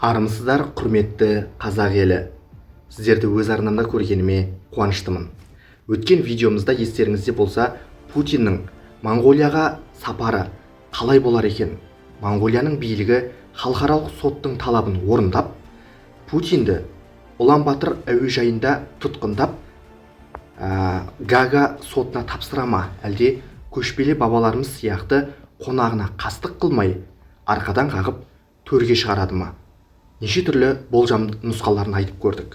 Армысыздар, құрметті қазақ елі! Сіздерді өз арнамда көргеніме қуаныштымын. Өткен видеомызда, естеріңізде болса, Путиннің Моңғолияға сапары қалай болар екен, Моңғолияның билігі халықаралық соттың талабын орындап, Путинді Ұланбатыр әуежайында тұтқындап, Гаага сотына тапсыра ма, әлде көшпелі бабаларымыз сияқты қонағына қастық қылмай, арқадан қағып төрге шығарады ма, неше түрлі болжам нұсқаларын айтып көрдік.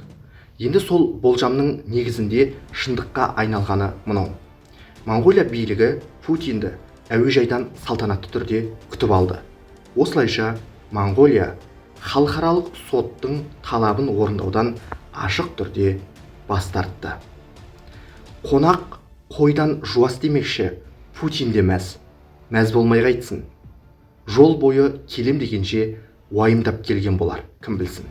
Енді сол болжамның негізінде шындыққа айналғаны мынау: Моңғолия билігі Путинді әуежайдан салтанатты түрде күтіп алды. Осылайша, Моңғолия халықаралық соттың талабын орындаудан ашық түрде бас тартты. Қонақ қойдан жуас демекші, Путин де мәз мәз болмай қайтсын? Жол бойы келем дегенше уайымдап келген болар, кім білсін.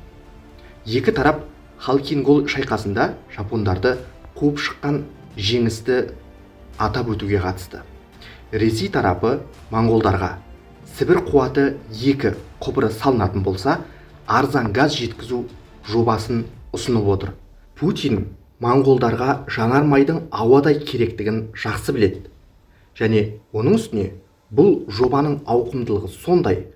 Екі тарап Халкингол шайқасында жапондарды қуып шыққан жеңісті атап өтуге қатысты. Ресей тарапы моңғолдарға Сібір қуаты 2 құбыры салынатын болса, арзан газ жеткізу жобасын ұсынып отыр. Путин моңғолдарға жанармайдың ауадай керектігін жақсы біледі және оның үстіне бұл жобаның ауқымдылығы сондай: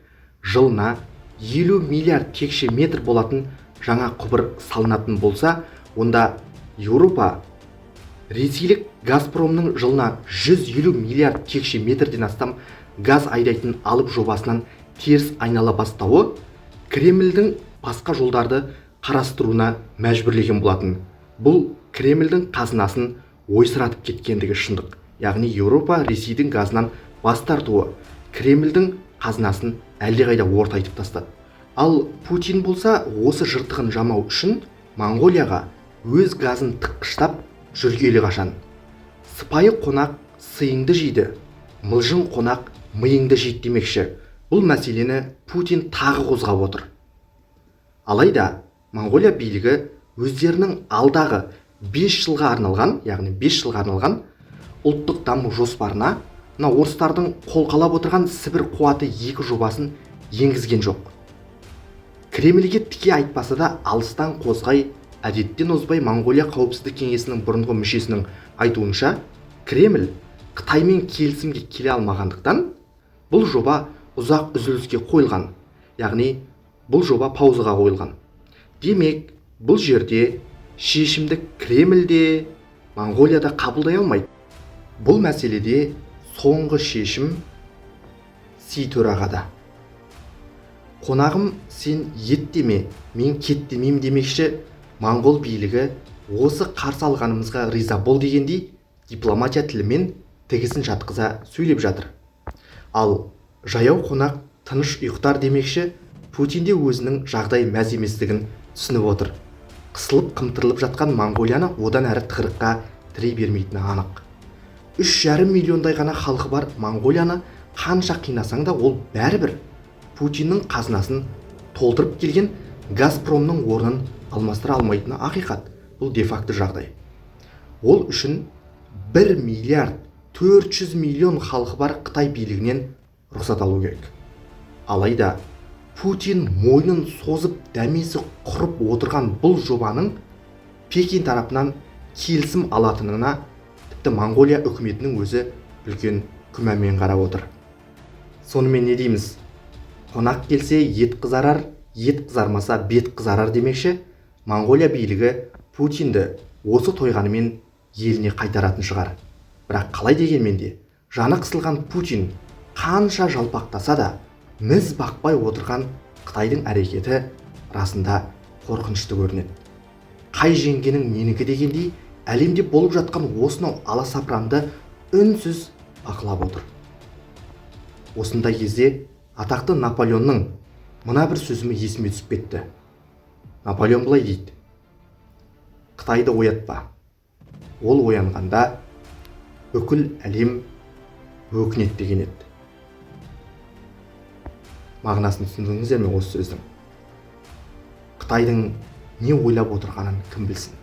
жылына 50 миллиард текше метр болатын жаңа құбыр салынатын болса, онда Еуропа ресейлік Газпромның жылына 150 миллиард текше метрден астам газ айдайтын алып жобасынан теріс айнала бастауы Кремльдің басқа жолдарды қарастыруына мәжбүрлеген болатын. Бұл Кремльдің қазынасын ойсыратып кеткендігі шындық. Яғни Еуропа Ресейдің газынан бас тартуы Кремльдің қазынасын әлдеқайда ортайтып тастады. Ал Путин болса, осы жыртығын жамау үшін Моңғолияға өз газын тыққыштап жүргелі қашан. Сыпайы қонақ сыйыңды жейді, мылжың қонақ миыңды жейді демекші, бұл мәселені Путин тағы қозғап отыр. Алайда Моңғолия билігі өздерінің алдағы 5 жылға арналған, яғни 5 жылға арналған ұлттық даму жоспарына мына орыстардың қолқалап отырған Сібір қуаты 2 жобасын енгізген жоқ. Кремльге тіке айтпаса да, алыстан қозғай, әдеттен озбай, Моңғолия қауіпсіздік кеңесінің бұрынғы мүшесінің айтуынша, Кремль Қытаймен келісімге келе алмағандықтан, бұл жоба ұзақ үзіліске қойылған, яғни бұл жоба паузаға қойылған. Демек, бұл жерде шешімді Кремль де, Моңғолия да қабылдай алмайды. Бұл мәселеде соңғы шешім Си төрағада. Қонағым, сен ет деме, мен кет демеймін демекші, моңғол билігі осы қарсы алғанымызға риза бол дегендей дипломатия тілімен тігісін жатқыза сөйлеп жатыр. Ал жаяу қонақ тыныш ұйықтар демекші, Путин де өзінің жағдай мәз еместігін түсініп отыр. Қысылып қымтырылып жатқан Моңғолияны одан әрі тығырыққа тірей бермейтіні анық. 3,5 миллиондай ғана халқы бар Моңғолияны қанша қинасаң да, ол бәрібір Путиннің қазынасын толтырып келген Газпромның орнын алмастыра алмайтыны ақиқат. Бұл де факто жағдай. Ол үшін 1 миллиард 400 миллион халқы бар Қытай билігінен рұқсат алу керек. Алайда Путин мойнын созып, дәмесі құрып отырған бұл жобаның Пекин тарапынан келісім алатынына тіпті Моңғолия үкіметінің өзі үлкен күмәнмен қарап отыр. Сонымен, не дейміз? Қонақ келсе, ет қызарар, ет қызармаса, бет қызарар демекші, Моңғолия билігі Путинді осы тойғанымен еліне қайтаратын шығар. Бірақ қалай дегенмен де, жаны қысылған Путин қанша жалпақтаса да, міз бақпай отырған Қытайдың әрекеті расында қорқынышты көрінеді. Қай жеңгенің менікі дегендей, әлемде болып жатқан осынау аласапыранды үнсіз бақылап отыр. Осындай кезде атақты Наполеонның мына бір сөзі есіме түсіп кетті. Наполеон былай дейді: «Қытайды оятпа, ол оянғанда бүкіл әлем өкінеді», – деген еді. Мағынасын түсіндіңіздер ме осы сөздің? Қытайдың не ойлап отырғанын кім білсін?